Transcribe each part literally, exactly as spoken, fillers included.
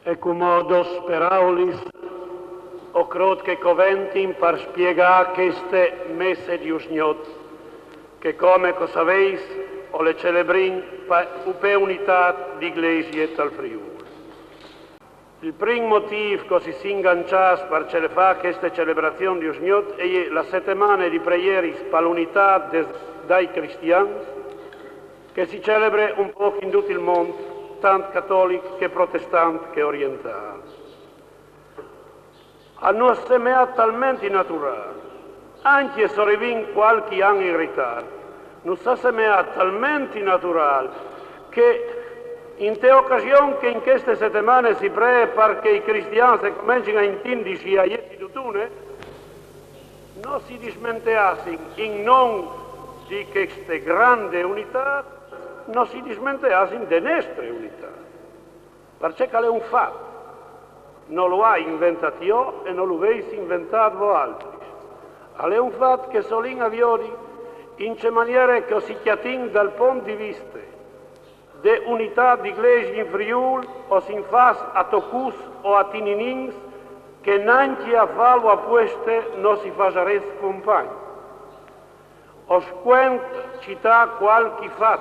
E cumò dôs peraulis o crôt che coventin par spiegâ cheste messe di usgnot, che, come che o savês, o le celebrìn pa, pe unitât di Glesie tal Friûl. Il prin motîf che o si sin inganciâts par ce-, fâ cheste celebrazion di usgnot e je la setemane di preieris pa l'unitât des, dai cristians, che si celebre un pôc in dut il mont, tant catolic che protestant che orientâl. A nus à semeât talmentri naturâl, ancje se o rivìn cualchi an in ritart, nus à semeât talmentri naturâl che inte ocasion che in cheste setemane si pree par che i cristians a comencin a intindisi e a jessi dutune, no si dismenteassin, in non di cheste grande unitât, no si dismenteassin de nestre unitât. Parcè che al è un fat, no lu ai inventât jo e no lu vês inventât voaltris. Al è un fat che se o lin a viodi in ce maniere che o si cjatìn dal pont di viste de unitât di Glesie in Friûl, o sin fats a tocuts o a tininins che nancje a fâlu a pueste no si fasarès compagn. O scuen citâ cualchi fat.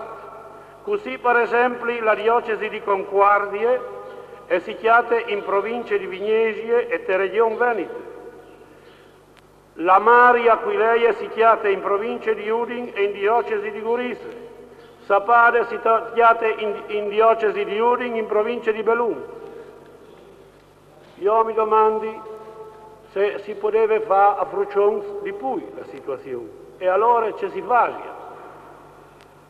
Cussì, par esempli, la diocesi di Concuardie e si cjate in provincie di Vignesie e te Regjon Venete. La Mari Aquilee si cjate in provincie di Udin e in diocesi di Gurize. Sapade si to-, cjate in, in diocesi di Udin, in provincie di Belun. Jo mi domandi se si podeve fâ a fruçons di plui la situazion. E alore ce si fasie?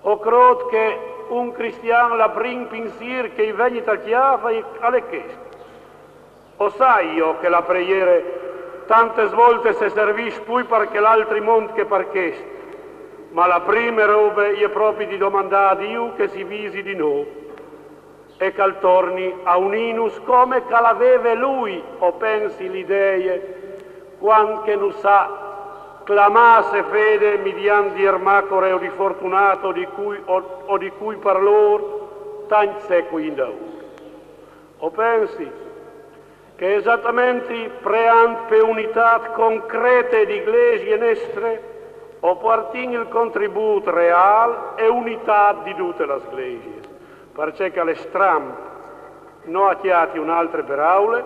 O crôt che un cristian, la prin pinsîr che i vegni tal cjâf al è chest. O sai jo che la preiere tantes voltes e servìs plui par chel altri mont che par chest, ma la prime robe e je propit di domandâ a Diu che si visi di nô e che al torni a unînus come che al veve lui, o pensi, la idee, cuant che nus à clamâts e fede midiant di Ermacor o di Fortunat o di cui, o, o di cui par lôr, tancj secui indaûr. O pensi che esatamentri preant pe unitât concrete di Glesie nestre, o puartìn il contribût reâl e unitât di dutis lis Glesiis. Parcè che al è stramp, no a cjati une altre peraule,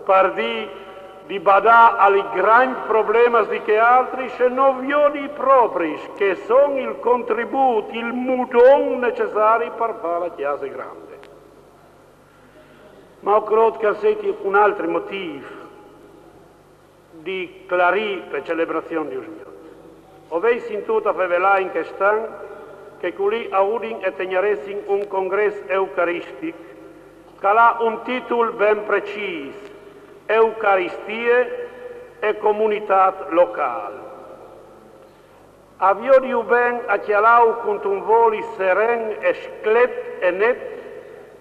par dî di badâ ai grancj problemis di chei altris, se no viodi propri che a son il contribût, il mudon necessari par fâ la Cjase grande. Ma o crôt che al seti un altri motîf di clarî pe celebrazion di usgnot. O vês sintût a fevelâ in chest an che culì a Udin a tegnaressin un congrès eucaristic che al à un titul ben precîs: Eucaristie e comunitât locâl. A viodiju ben, a cjalâju cuntun voli seren e sclet e net,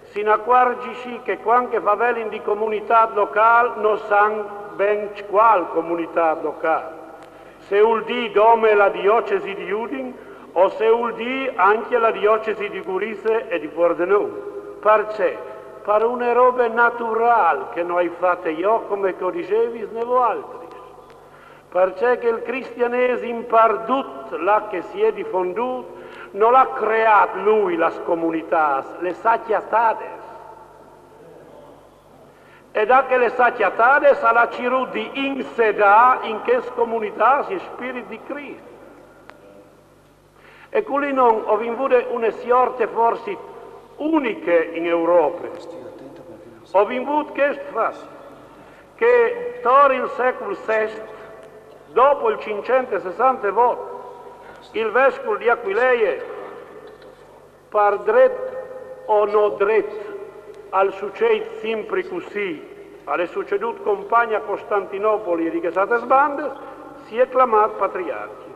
si inacuarzisi che cuant che a fevelin di comunitât locâl no san ben cuâl comunitât locâl, se al vûl dî dome la diocesi di Udin o se al vûl dî ancje la diocesi di Gurize e di Pordenon. Parcè? Par une robe naturâl che no ai fate jo, come che o disevis, ne voaltris. Parcè che il cristianesim pardut là che si è difondût nol à creât lui lis comunitâts, lis à cjatadis. E da che lis à cjatadis al à cirût di insedâ in chês comunitâts il spirit di Crist. E culì nô o vin vût une siorte forsit uniche in Europe. O vin vût chest fat, che tor il secul sest, dopo il cinccent e sessantevot, il vescul di Aquilee, par dret o no dret, al sucêt simpri cussì, al è sucedût compagn a Costantinopoli e di chês altris bandis, si è clamât patriarcje.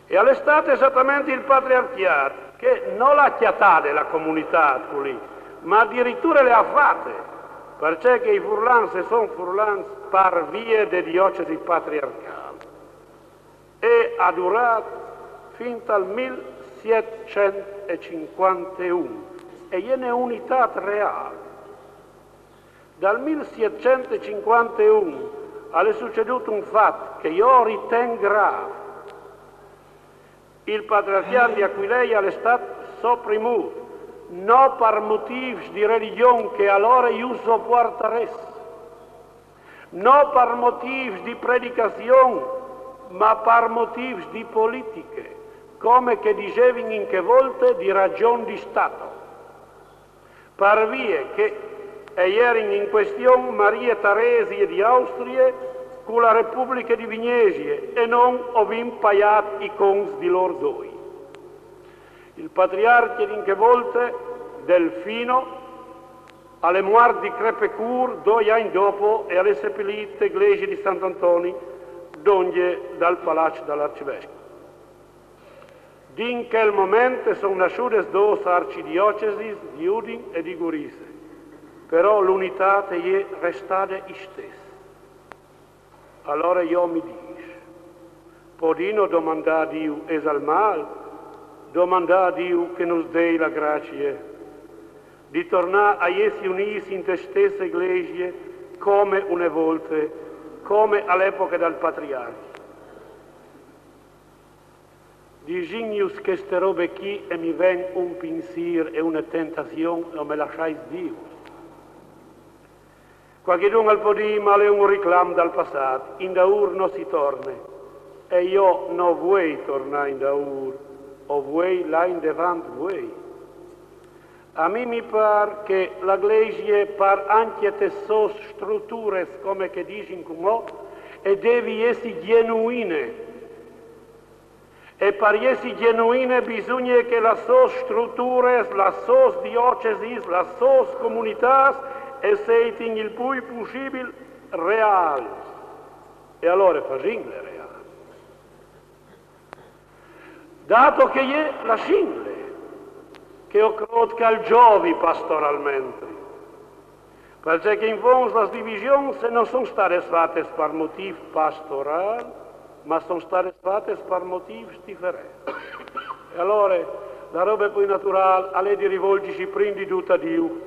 E al è stât esatamentri il patriarcjât che nol à cjatade la comunitât culì, ma adiriture le à fate, parcè che i furlans a son furlans par vie de diocesi patriarcâl. E al à durât fin tal mil sietcent e cincuanteun, e e je une unitât reâl. Dal mil sietcent e cincuanteun al è sucedût un fat che jo o riten grâf. Il patriarcjât di Aquileia al è stât soprimût, no par motîfs di religjon, che alore ju sopuartarès, no par motîfs di predicazion, ma par motîfs di politiche, come che o disevin in chê volte, di ragjon di Stato. Par vie che e jerin in cuestion Marie Taresie di Austrie cu la Republiche di Vignesie e no o vin paiât i conts di lôr doi. Il patriarcje di in chê volte, Delfino, al è muart di crepecûr doi agns dopo e al è sepelît te glesie di Sant Antoni, dongje dal palaç dal arcivescul. Di in chel moment a son nassudes dôs arcidiocesis, di Udin e di Gurize, però la unitât e je restade istès. Alore jo mi dîs: podìno domandâ a Diu, isal mâl domandâ a Diu che nus dei la gracie di tornâ a jessi unîts inte stesse glesie, come une volte, come a la epoche dal patriarcje? Disìnjus cheste robe chi e mi ven un pinsîr e une tentazion, e o me lassais dîus. Cualchidun al pò dî: ma al è un riclam dal passât, indaûr no si torne. E jo no vuei tornâ indaûr, o vuei lâ indevant vuei. A mi mi pâr che la glesie, par ancje tes sôs strutures, come che a disin cumò, e devi jessi gjenuine. E par jessi gjenuine bisugne che las sôs strutures, las sôs diocesis, las sôs comunitâts e seitin il plui pussibil reâls. E alore fasìnle reâls. Dato che e je, lassìnle, che o crôt che al zovi pastoralmentri. Parcè che in fons las divisions no son stades fates par motîf pastorâl, ma son stades fates par motîfs diferents. E alore la robe plui naturâl al è di rivolzisi prin di dut a Diu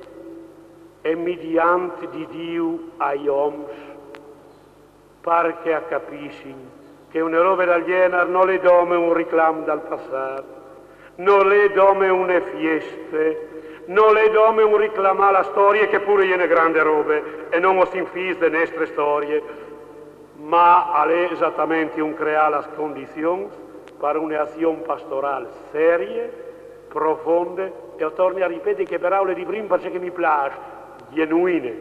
e midiant di Diu ai oms, par che a capissin che une robe dal gjenar nol è dome un riclam dal passât, nol è dome une fieste, nol è dome un riclamâ la storie, che pure e je une grande robe, e no o sin fîs de nestre storie, ma al è esatamenti un creâ las condizions par une azion pastorâl serie, profonde, e o torni a ripeti chê peraule di prin parcè che mi plâs, gjenuine.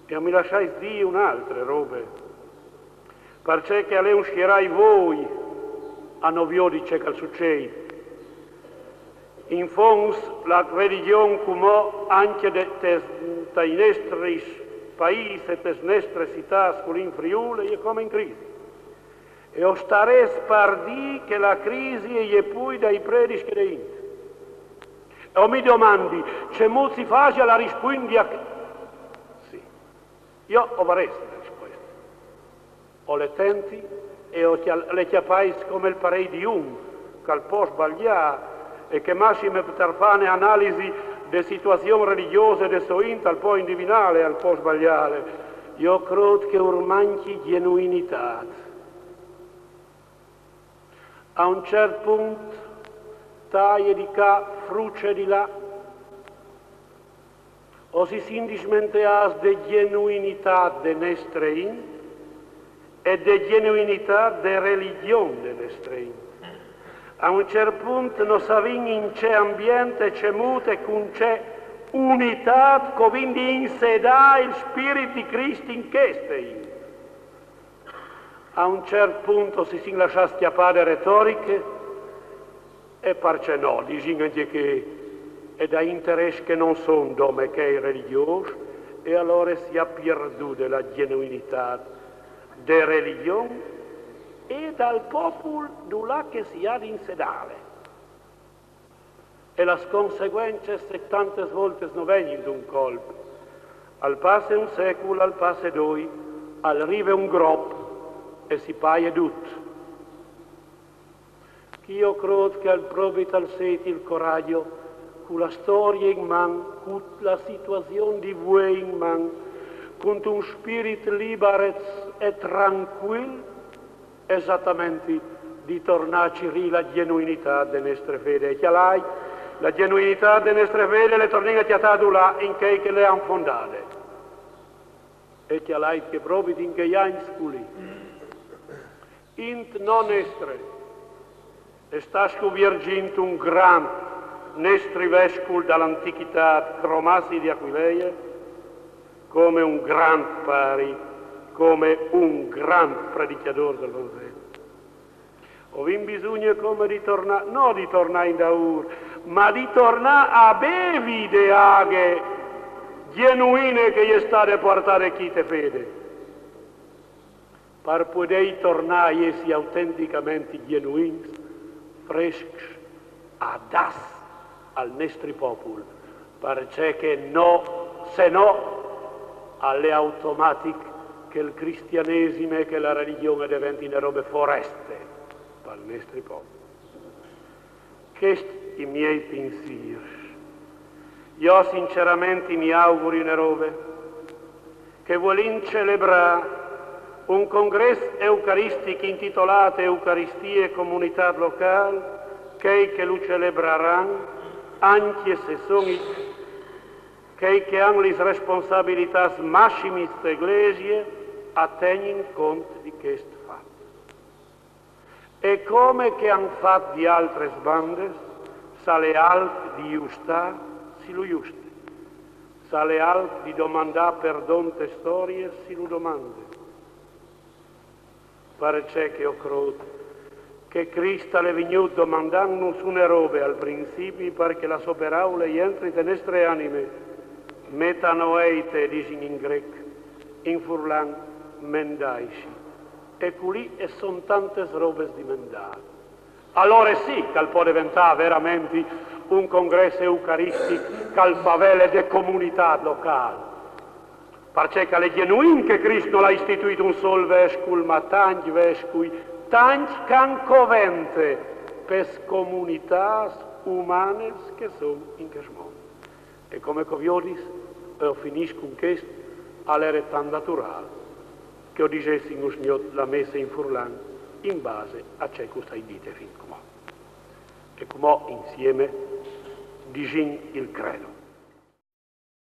E mi lassais dî une altre robe, parcè che al è un sierâ i voi a no viodi ce che al sucêt. In fons la religjon cumò ancje de, tes, tai nestris paîs e tes nestres citâts culì in Friûl e je come in crisi. E o starès par dî che la crisi e je plui dai predis che de int. E o mi domandi, cemût si fasio a rispuindi a chê? Sì. Jo o varès une rispueste. O le tenti e o cja-, le cjapais come il parei di un, che al pò sbaliâ, e che massime par fâ une analisi de situazion religjose de sô int al pò indivinâle, al pò sbaliâle. Jo o crôt che ur mancje gjenuinitât. A un ciert pont taie di ca, fruce di là. O si sin dismenteâts de gjenuinitât de nestre int e de gjenuinitât de religjon de nestre int. A un ciert pont no savìn in ce ambient e cemût e cun ce unitât che o vin di insedâ il Spirit di Crist in cheste int. A un ciert pont o si sin lassâts cjapâ de retoriche, e parcè no, disìn ancje chê, e da interès che no son dome chei religjôs, e alore si à pierdude la gjenuinitât de religjon e dal popul dulà che si à di insedâle. E las conseguences tantes voltes no vegnin d'un colp. Al passe un secul, al passe doi, al rive un grop e si paie dut. Chi o crôt che al propi tal sedi il coragjo Cu la storie in man, cu la situazion di vuê in man, cuntun spirit libar e, e trancuil, esatamenti di tornâ a cirî la gjenuinitât de nestre fede. E cjalait, la gjenuinitât de nestre fede le tornìn a cjatâ dulà in chei che le àn fondade. E cjalait che propit in chei agns culì, int no nestre, e sta scuvierzint un grant nestri vescul da la antichitât, Cromazi di Aquileie, come un grant pari, come un grant predicjadôr dal Vanzel. O vin bisugne come di tornâ, no di tornâ indaûr, ma di tornâ a bevi de aghe gjenuine che e je stade puartade chi te fede, par podei tornâ a jessi autenticamenti gjenuins, frescs, adats al nestri popul, parcè che no, se no, al è automatic che il cristianesim e che la religjon e deventine robe foreste pal nestri popul. Chest i miei pinsîrs. Jo sinceramenti mi auguri une robe, che vuelìn celebrâ un congrès eucaristic intitolât Eucaristie e comunitât locâl, chei che lu celebraran, ancje se son i, chei che àn lis responsabilitâts massimis te Glesie, a tegnin cont di chest fat. E come che a àn fat di altris bandis, s'al è alc di justâ, si lu juste. S'al è alc di domandâ perdon te storie, si lu domande. Parcè che o crôt che Crist al è vignût domandantnus une robe al principi, par che la sô peraule e jentri te nestre anime. Metanoeite, disìn in grêc, in furlan mendaitsi. E culì e son tantis robis di mendâ. Alore sì che al pò deventâ verementri un congrès eucaristic che al favele de comunitât locâl. Parcè che al è gjenuin che Crist nol à istituît un sôl vescul, ma tancj vescui, tancj che a àn covente pes comunitâts umanis che a son in chest mont. E come che o viodis, e o finìs cun chest, al ere tant naturâl che o disessin usgnot la messe in furlan in base a ce che us ai dite fin cumò. E cumò insiemi disìn il Credo.